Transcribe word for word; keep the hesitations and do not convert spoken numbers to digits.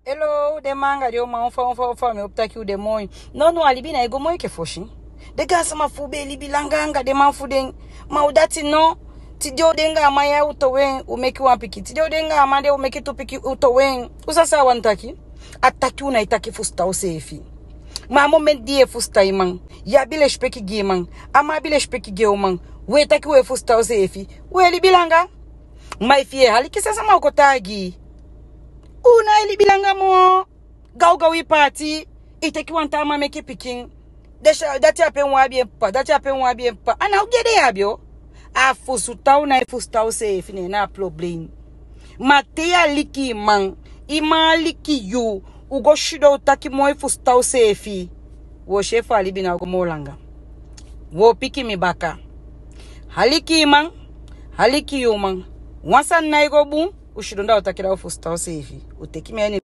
Hello, den man anga den uman, u fa, u fa, u fa, mi o taki u de moi. No, no, a libi ná e go moi enke fosi. Den gaansama fu u be e libi langa anga den man fu den. Ma u dati no. Tide u de anga a man ya, u towe en, u meke wan pikin. Tide u de anga a man de, u meke tu pikin, u towe en. U sabi san a wani taki? A taki u ná e taki fusutan useefi. Ma a momenti di yu e fusutan i man, yu abi lesipeki gi i man, a man abi lesipeki gi en uman, u e taki u e fusutan useefi, u e libi langa. Ma efu yu e aliki san sama o kon taigi i, u ná e libi langa moo. Gawgaw i paati, i teke wan taa man meke pikin. Desi, dati ape u abi en papa, dati ape u abi en papa. A ná ogii ede yu abi o. A fusutan u ná e fusutan useefi, neen na a problem. Ma te yu aliki i man, i man aliki yu, u go sidon u taki moi, fusutan useefi, u o si efu a libi ná o go moo langa. U o piki mi baka. Aliki i man, aliki i uman. Wan sani ná e go bun, u sidon da u taki, da u fusutan useefi. U teke mi a ini